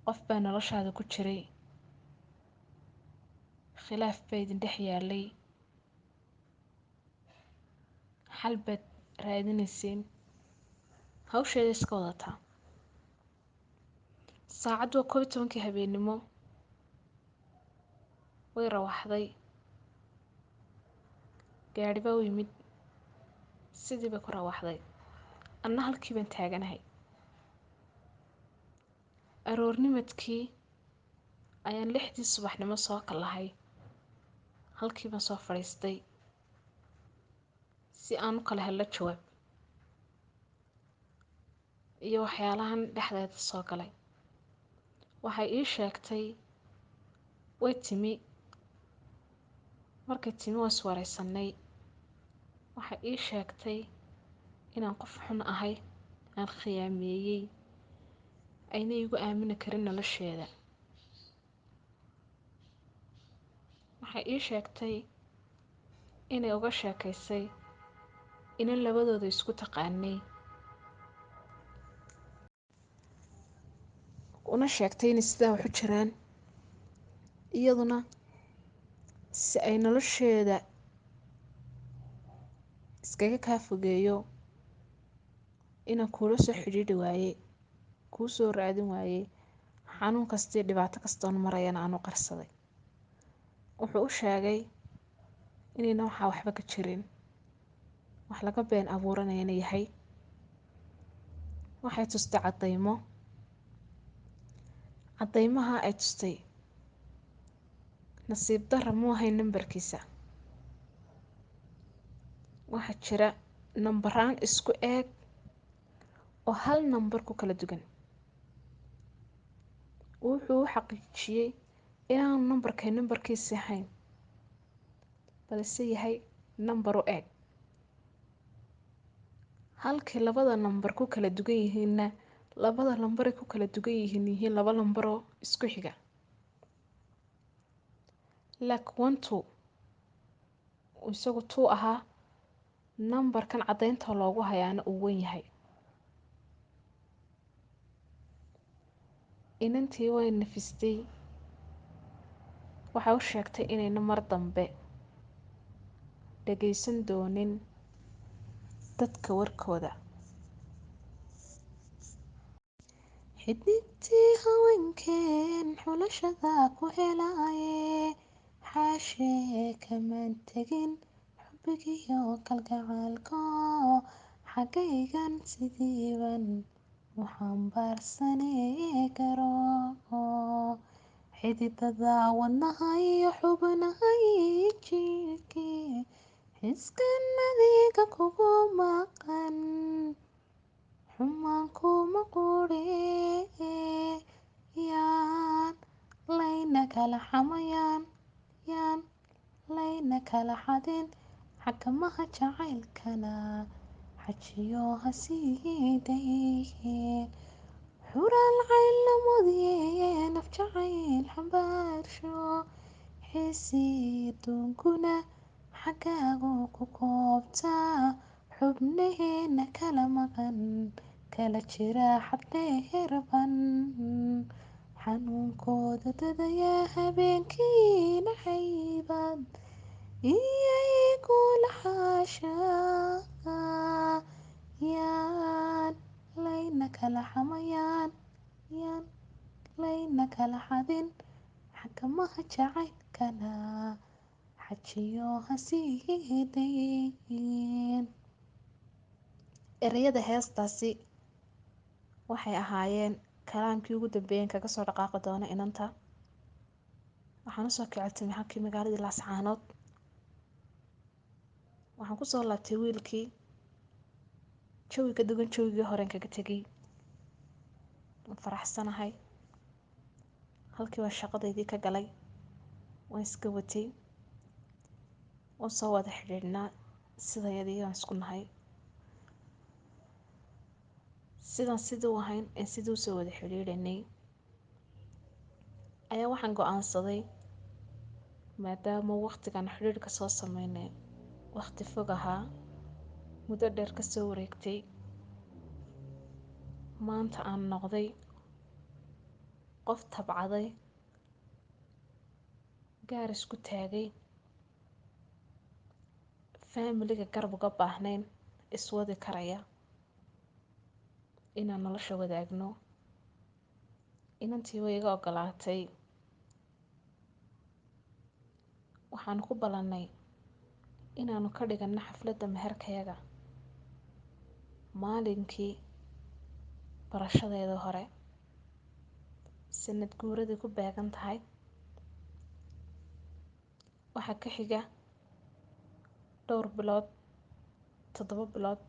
Qof baa noloshaada ku jiray. Khilaaf baa idin dhex yaalay. Xal baad raadinayseen. Hawsheeda iska wadataa. Saacaddu waa 11 habeenimo. Way rawaxday. Gaadhi baa u yimid. Sidii bay ku rawaxday. Anna halkii baan taaganahay. Aroornimadkii ayaan 6dii subaxnimo soo kalahay. Halkii baan soo fadhiistay si aan u kala helno jawaab iyo waxyaalahan dhexdeeda soo galay. Waxay ii sheegtay way timi. Markay timi waan iswareysanay. Waxay ii sheegtay inaan qof xun ahay, aan khiyaameeyey, ayna igu aamini karin nolosheeda. Waxay ii sheegtay inay uga sheekaysay inan labadooda isku taqaanay. Una sheegtay inay sidaa wax u jiraan, iyaduna si ay nolosheeda iskaga kaa fogeeyo inaan kuula soo xidhiidhi waayey, kuu soo raadin waayey, xanuun kasta iyo dhibaato kasta oon marayana aan u qarsaday. Wuxuu u sheegay inayna waxaa waxba ka jirin, wax laga been abuuranayana yahay. Waxay tustay caddaymo. Caddaymaha ay tustay nasiib darro muu ahayn nambarkiisa. Waxaa jira nambaraan isku eeg oo hal nambar ku kala duwan. Wuxuu u xaqiijiyey inaanu nambarkay nambarkiisa ahayn, balse yahay nambar u eeg. Halkii labada nambar ku kala duwan yihiinna, labada lambar ay ku kala duwan yihiin laba lambar oo isku xiga. Like 1 2, isagu 2 ahaa, nambarkan caddaynta loogu hayaana uu weyn yahay. Inantii way nafistay. Waxay u sheegtay inayna mar dambe dhageysan doonin dadka warkooda. Xidigtii haweenkeen xulashada ku helaaye, xaashee kamaan tegin xubbigiyo kalgacaalko, xaggaygan sidiiban u xambaarsanee garo. Xididada wadnaha iyo xubnaha jidhkee, xiskan adiga kugu maqan, xumaan kuma quree. Yaan layna kala xamayaan, yaan layna kala xadin, xakamaha jacaylkana xajiyo ha sii dayn. Xuraal cayn la mudiyee, naf jacayl xambaarsho, xiisii aduunkuna xaggaagu ku koobtaa. Xubnaheena kala maqan, kala jira xad dheerban, xanuunkooda dadayaa habeenkiina xaybad iyo igula xaashaa. Yaan layna kala xamayaan, yaan layna kala xadin, xakamaha jacaylkana xajiyo hasiidayn. Ereyada heestaasi waxay ahaayeen kalaamkii ugu dambeeyeen kaga soo dhaqaaqi doono inanta. Waxaan usoo kiciltay halkii magaaladii Laascaanood. Waxaan kusoo laabtay wiilkii jawi ka duwan jawigii horeen kaga tegay. Waan faraxsanahay. Halkii baan shaqadaydii ka galay, waan iska watay, waan soo wada xidhiidhnaa, sidayadii waan isku nahay. Sidaan sidii u ahayn ee sidii usoo wada xidhiidhanay ayaa waxaan go'aansaday, maadaama waqtigan xidhiidhka soo sameynay waqti fog ahaa, muddo dheer ka soo wareegtay, maanta aan noqday qof tabcaday, gaar isku taagay, faamiliga garab uga baahnayn, iswadi karaya, inaan nolosha wadaagno. Inantii way iga ogolaatay. Waxaan ku ballanay inaanu ka dhigano xafladda meherkayaga maalinkii barashadeeda hore, sanad guuradii ku beegan tahay. Waxaa ka xiga dhowr bilood, 7 bilood.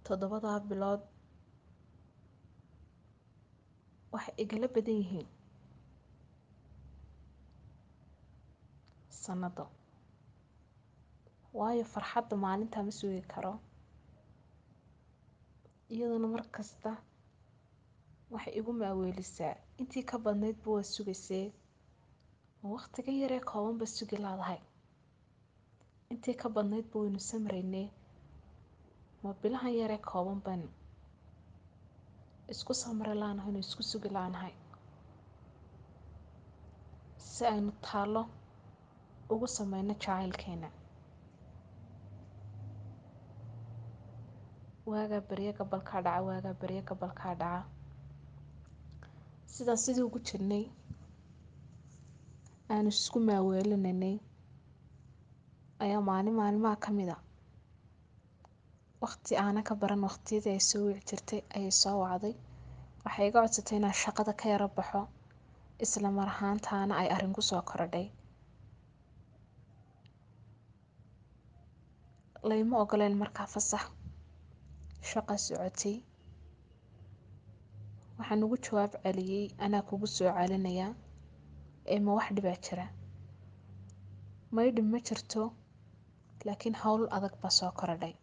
7 bilood waxay igala badan yihiin sanado, waayo farxadda maalinta ma sugi karo. Iyaduna mar kasta waxay igu maaweelisaa intii ka badnaydba waa sugaysee, waqtigan yaree kooban ba sugi laadahay, intii ka badnaydba waynu samraynay, ma bilahan yaree kooban ban isku samri laanahay, inu isku sugi laanahay si aynu taallo ugu sameyno jacaylkeena. Waagaa barya gabalkaa dhaca, waagaa barya gabalkaa dhaca. Sidaas sidii ugu jirnay aanu isku maaweelinanay ayaa maalin maalmaha ka mid a, waqti aanan ka baran waqtiyadii ay soo wici jirtay ayay soo wacday. Waxay iga codsatay inaan shaqada ka yara baxo, isla mar ahaantaana ay arrin ku soo korodhay. Layma ogoleen markaa fasax, shaqa socotay. Waxaan ugu jawaab celiyey, anaa kugu soo celinayaa ee ma wax dhibaa jira? May, dhib ma jirto, laakiin hawl adag baa soo korodhay.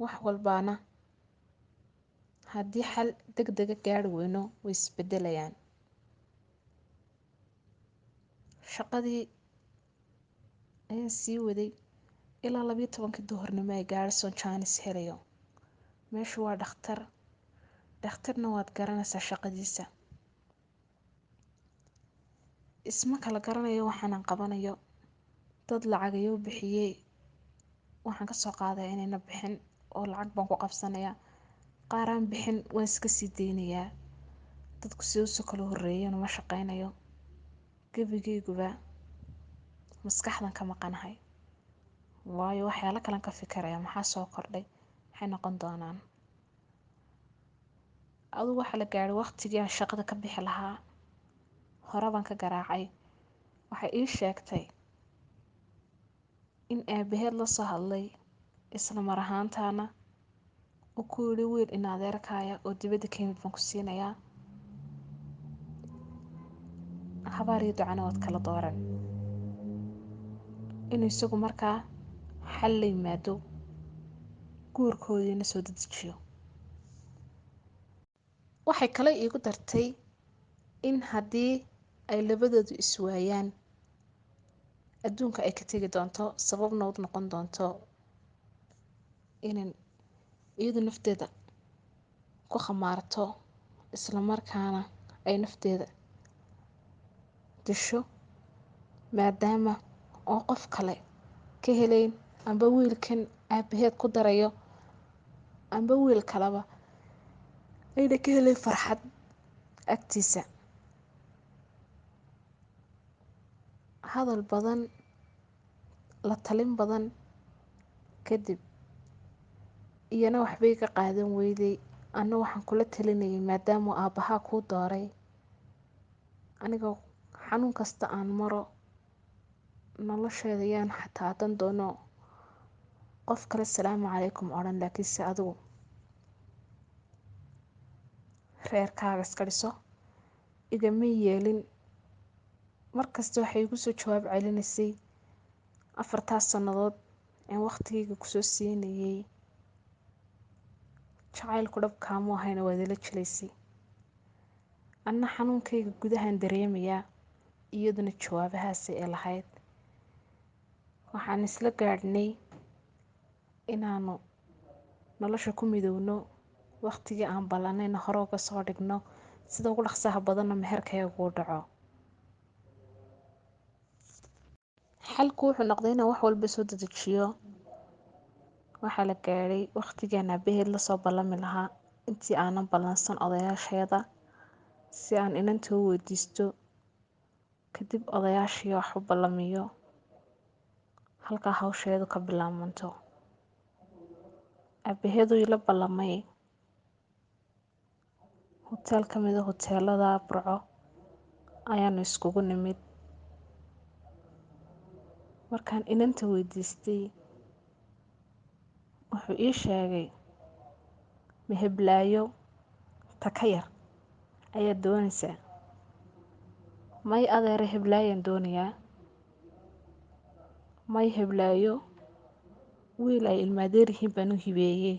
Wax walbaana haddii xal degdega gaari weyno way isbedelayaan. Shaqadii ayaan sii waday ilaa 12-kii duhurnimo ay gaadhayso jaanis helayo. Meeshu waa dhakhtar, dhakhtarna waad garanaysaa shaqadiisa. Isma kala garanayo waxaanan qabanayo. Dad lacagayo bixiyey, waxaan ka soo qaadaya inayna bixin oo lacag baan ku qabsanayaa. Qaaraan bixin waan iska sii deynayaa. Dadku si usoo kala horreeyeen uma shaqeynayo. Gebigeyguba maskaxdan ka maqanahay, waayo waxyaalo kalan ka fikiraya, maxaa soo kordhay, maxay noqon doonaan. Adigu waxaa la gaadhay waqtigii aan shaqada ka bixi lahaa. Hore baan ka garaacay. Waxay ii sheegtay in aabaheed la soo hadlay, isla mar ahaantaana uu ku yidhi wiil in adeerkaya oo dibadda ka yimid baan ku siinayaa, habaar iyo ducana waad kala dooran. Inuu isagu markaa xal la yimaado, guurkoodiina soo dedejiyo. Waxay kale iigu dartay in haddii ay labadoodu iswaayaan adduunka ay ka tegi doonto, sababna u noqon doonto inan iyadu nafteeda ku khamaarto, isla markaana ay nafteeda disho, maadaama oo qof kale ka helayn amba wiilkan aabaheed ku darayo amba wiil kaleba ayna ka helayn farxad agtiisa. Hadal badan, la talin badan kadib, iyana waxbay ka qaadan weyday. Anna waxaan kula talinayay maadaama aabbahaa kuu dooray, anigoo xanuun kasta aan maro nolosheeda yaan xataa hadan doono qof kale salaamu calaykum odhan, laakiinse adigu reerkaaga iska dhiso. Igama yeelin. Markasta waxay igu soo jawaab celinaysay 4 sannadood een waqtigayga kusoo siinayay jacaylku dhab kaamu ahayna waad ila jilaysay. Anna xanuunkayga gudahaan dareemayaa, iyaduna jawaabahaasi ay lahayd. Waxaan isla gaadhnay inaanu nolosha ku midowno, waqtigii aan ballanayna hore uga soo dhigno, sida ugu dhaqsaha badanna meherkayaga uu dhaco. Xalku wuxuu noqday inaan wax walba soo dedejiyo. Waxaa la gaadhay waqtigaan aabaheed lasoo ballami lahaa intii aanan ballansan odayaasheeda, si aan inanta u weydiisto, kadib odayaashii wax u ballamiyo, halkaa hawsheedu ka bilaabanto. Aabaheed uu ila ballamay hotel ka mid ah hoteelada Burco ayaanu iskugu nimid. Markaan inanta weydiistay, wuxuu ii sheegay meheblaayo ta ka yar ayaad doonaysaa. May adeere, heblaayaan doonayaa. May, heblaayo wiil ay ilmaadeer yihiin baan u hibeeyey,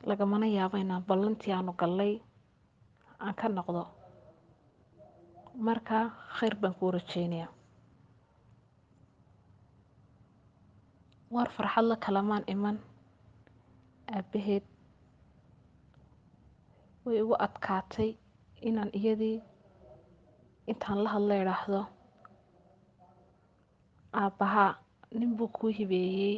lagamana yaabo inaan ballantii aanu gallay aan ka noqdo. Markaa khayr baan kuu rajeynayaa. War farxad la kalamaan iman aabaheed. Way igu adkaatay inaan iyadii intaan la hadla idhaahdo aabbahaa nin buu kuu hibeeyey,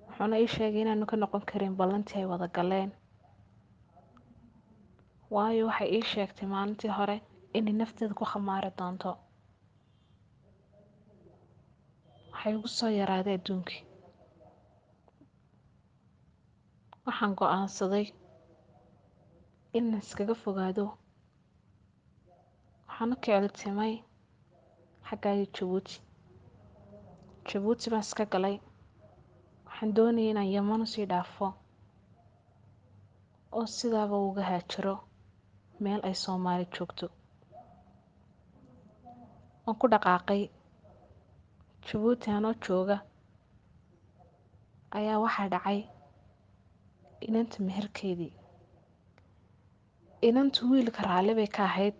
wuxuuna ii sheegay inaanu ka noqon karin ballantii ay wada galeen, waayo waxay ii sheegtay maalintii hore inay nafteeda ku khamaari doonto. Waxay igu soo yaraaday adduunkii. Waxaan go'aansaday inaan iskaga fogaado. Waxaan u kiciltimay xaggaaga Jabuuti. Jabuuti baan iska galay. Waxaan doonayay inaan Yaman usii dhaafo oo sidaaba uga haajiro meel ay Soomaali joogto. Waan ku dhaqaaqay. Jabuuti anoo jooga ayaa waxaa dhacay inanta meherkeedii. Inantu wiilka raalli bay ka ahayd.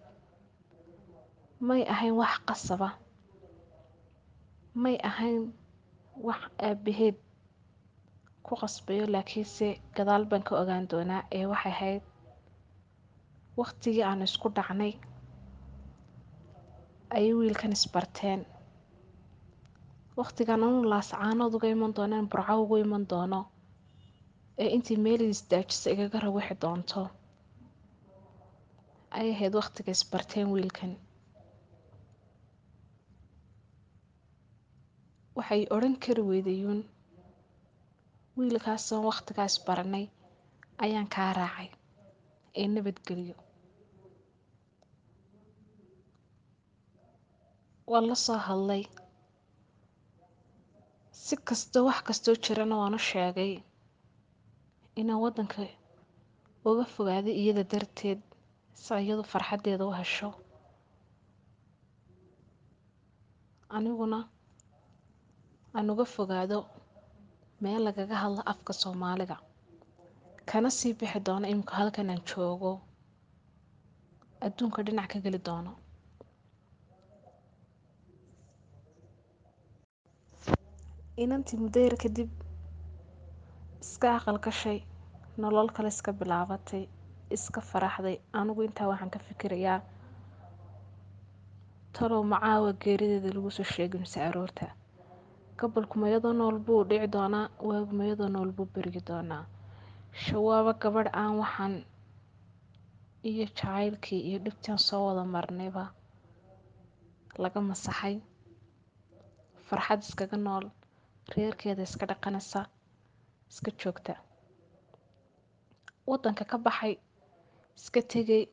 May ahayn wax qasaba, may ahayn wax aabaheed ku qasbayo, laakiinse gadaal baan ka ogaan doonaa. Ee waxay ahayd waqtigii aan isku dhacnay ayay wiilkan isbarteen. Waqtigan anu Laascaanood uga iman doonaan, Burco ugu iman doono, ee intii meel isdaajisa igaga rawixi doonto ayay ahayd waqtiga isbarteen wiilkan. Waxay odhan kari weydayuun wiilkaasoo waqtigaa isbaranay ayaan kaa raacay ee nabadgeliyo. Waan la soo hadlay, si kasta wax kastoo jirana waan u sheegay inaan waddanka uga fogaaday iyada darteed, si iyadu farxaddeeda u hesho, aniguna aan uga fogaado meel lagaga hadlo afka Soomaaliga, kana sii bixi doono imika halkan aan joogo, adduunka dhinac ka geli doono. Inantii muddo yar kadib iska aqal gashay, nolol kale iska bilaabatay, iska faraxday. Anigu intaa waxaan ka fikirayaa talow macaawa geerideeda lagu soo sheegay mise aroorta. Gobolku mayadoo nool buu dhici doonaa, waagu mayadoo nool buu berigi doonaa. Shawaabo gabadh aan waxaan iyo jacaylkii iyo dhibtaan soo wada marnayba laga masaxay, farxad iskaga nool, reerkeeda iska dhaqanaysa, iska joogta. Wadanka ka baxay, iska tegay,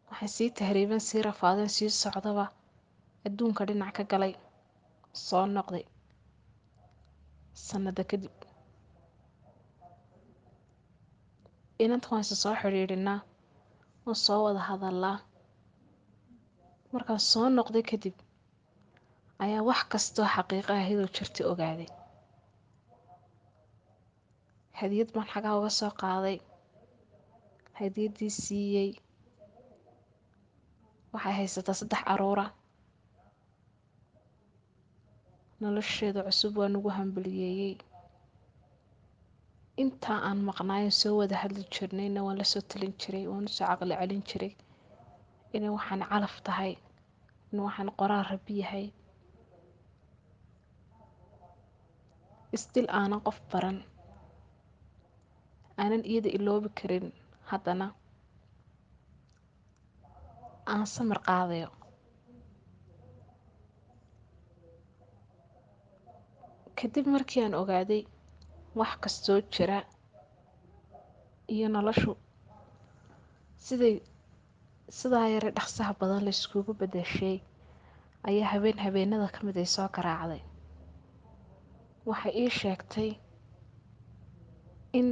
waxaan sii tahriiban, sii rafaadeen, sii socdaba adduunka dhinac ka galay, soo noqday sanada kadib. Inanta waan isa soo xiriirinaa, waan soo wada hadalaa. Markaan soo noqday kadib ayaa wax kastoo xaqiiqo ahayd oo jirta ogaaday. Hadiyad baan xagaa uga soo qaaday, hadiyaddii siiyey. Waxay haysataa 3 caruura. Nolosheeda cusub waan ugu hambaliyeeyey. Intaa aan maqnaayo soo wada hadli jirnayna waan la soo talin jiray, waan u soo caqli celin jiray inay waxaan calaf tahay, in waxaan qoraal rabi yahay. Istil aanan qof baran, aanan iyada iloobi karin, haddana aan samir qaadayo. Kadib markii aan ogaaday wax kastoo jira iyo noloshu siday sidaa yare dhaqsaha badan la iskugu beddeshay, ayaa habeen habeenada ka mid ay soo garaacday. Waxay ii sheegtay in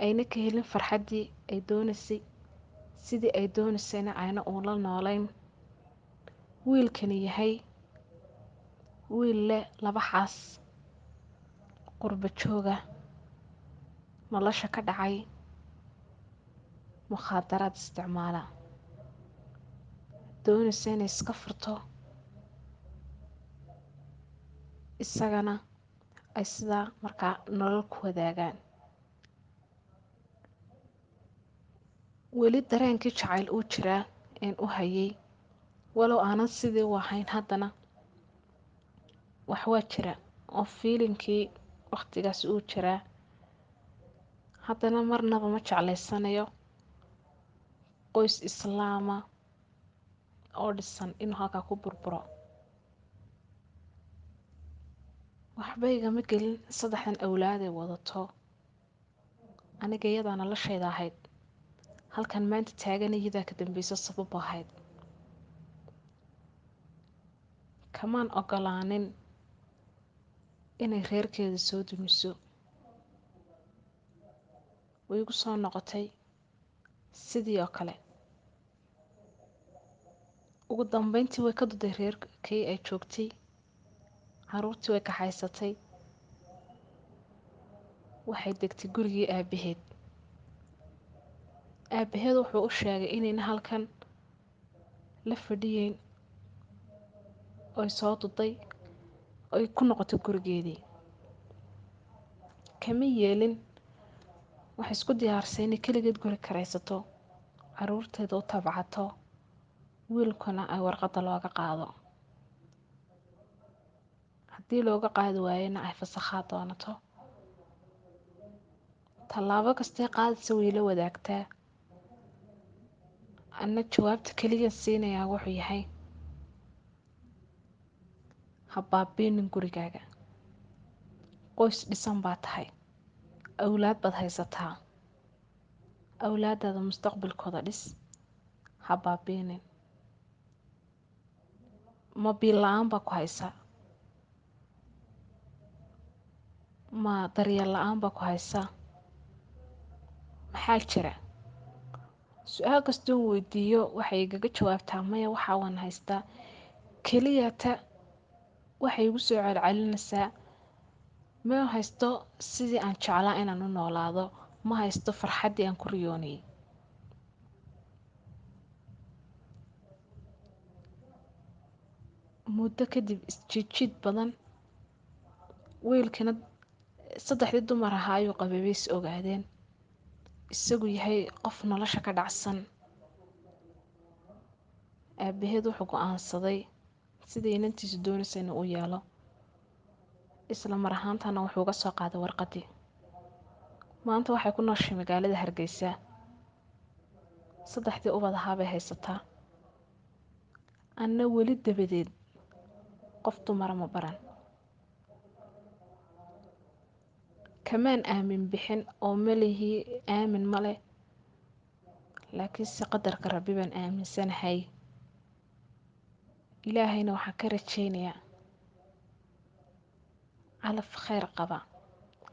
ayna ka helin farxaddii ay doonaysay, sidii ay doonaysayna ayna uula noolayn. Wiilkani yahay wiil leh 2 xaas, qurba jooga, nolosha ka dhacay, mukhaadaraad isticmaala, doonaysa inay iska furto, isagana ay sidaa markaa nolol ku wadaagaan. Weli dareenkii jacayl uu jiraa een u hayay, walow aanan sidii u ahayn, haddana wax waa jira oo feelingkii waqtigaas uu jiraa. Haddana marnaba ma jeclaysanayo qoys islaama oo dhisan inuu halkaa ku burburo. Waxba igama gelin 3 awlaad ay wadato. Aniga iyadaa noloshayda ahayd, halkan maanta taagan iyadaa ka dambeysa sabab ahayd. Kamaan ogolaanin inay reerkeeda soo dumiso. Way igu soo noqotay sidii oo kale. Ugu dambeyntii way ka duday reerkii ay joogtay, carruurtii way kaxaysatay, waxay degtay gurigii aabaheed. Aabaheed wuxuu u sheegay inayna halkan la fadhiyeyn, oy soo duday, oy ku noqotay gurigeedii. Kama yeelin, waxay isku diyaarsay inay keligeed guri karaysato, carruurteeda u tabcato, wiilkuna ay warqadda looga qaado. Haddii looga qaadi waayena ay fasakhaa doonato. Tallaabo kastay qaadaysa way la wadaagtaa. Anna jawaabta keliya siinayaa wuxuu yahay, ha baabiinin gurigaaga. Qoys dhisan baa tahay, awlaad baad haysataa, awlaadaada mustaqbalkooda dhis, ha baabiinin. Ma biil la'aan baa ku haysa, ma daryeel la'aan baa ku haysa, maxaa jira? Su'aal kastoo weydiiyo waxay igaga jawaabtaa maya, waxa waan haystaa. Keliya ta waxay igu soo celcelinaysaa ma haysto sidii aan jeclaa inaan u noolaado, ma haysto farxaddii aan ku riyoonayay. Muddo kadib isjiidjiid badan Wiilkina saddexdii dumar ahaa ayuu qabay bay is ogaadeen isagu yahay qof nolosha ka dhacsan. Aabaheed wuxuu go-aansaday sidii inantiisu doonaysa inuu u yeelo, isla mar ahaantana wuxuu uga soo qaaday warqadii. Maanta waxay ku nooshay magaalada Hargeysa, saddexdii ubad ahaa bay haysataa. Anna weli dabadeed qof dumara ma baran, kamaan aamin bixin oo malihii aamin male, laakiinse qadarka Rabbi baan aaminsanahay. Ilaahayna waxaan ka rajeynayaa calaf kheyr qaba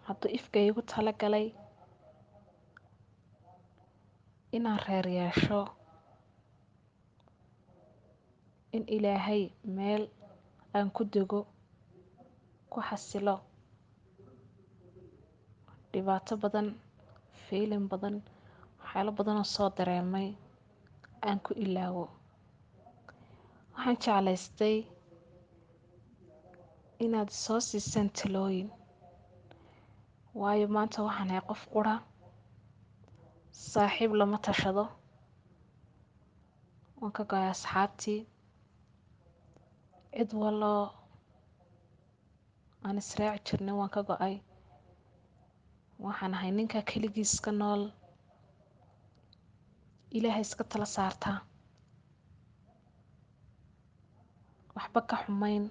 hadduu ifka igu talagalay inaan reer yeesho, in Ilaahay meel aan ku dego ku xasilo. Dhibaato badan, feelin badan, waxyaalo badan oo soo dareemay aan ku ilaawo. Waxaan jeclaystay inaad soo siisaan talooyin, waayo maanta waxaan ahay qof qura, saaxiib lama tashado, waan ka go'ay asxaabtii, cid waloo aan israaci jirnay waan ka go'ay. Waxaan ahay ninka keligiis ka nool, Ilaahay iska tala saartaa, waxba ka xumayn.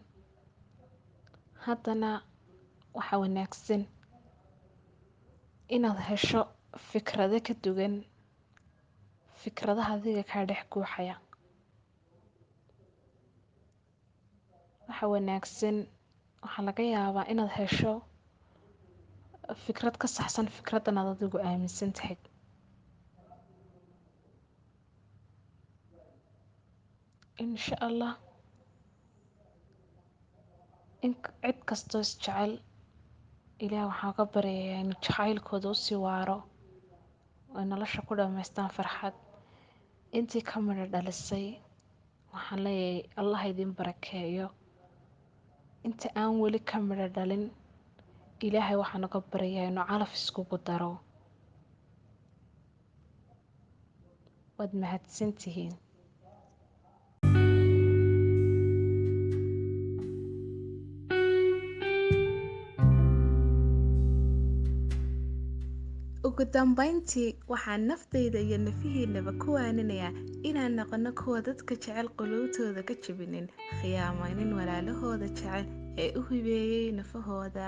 Haddana waxaa wanaagsan inaad hesho fikrado ka duwan fikradaha adiga kaa dhex guuxaya. Waxaa wanaagsan, waxaa laga yaabaa inaad hesho fikrad ka saxsan fikraddan aad adigu aaminsan tahay. Insha Allah in cid kastoo is jecel Ilaah waxaan ka baryayaa inuu jacaylkooda usii waaro oo nolosha ku dhammaystaan farxad. Intii ka midho dhalisay waxaan leeyahay Allah idin barakeeyo. Inta aan weli ka midho dhalin Ilaahay waxaan uga baryayaa inuu calaf iskugu daro. Waad mahadsantihiin. Ugu dambeyntii, waxaan naftayda iyo nafihiinaba ku waaninayaa inaan noqono kuwa dadka jecel quluubtooda ka jebinin, khiyaamaynin walaalahooda jecel ee u hibeeyey nafahooda.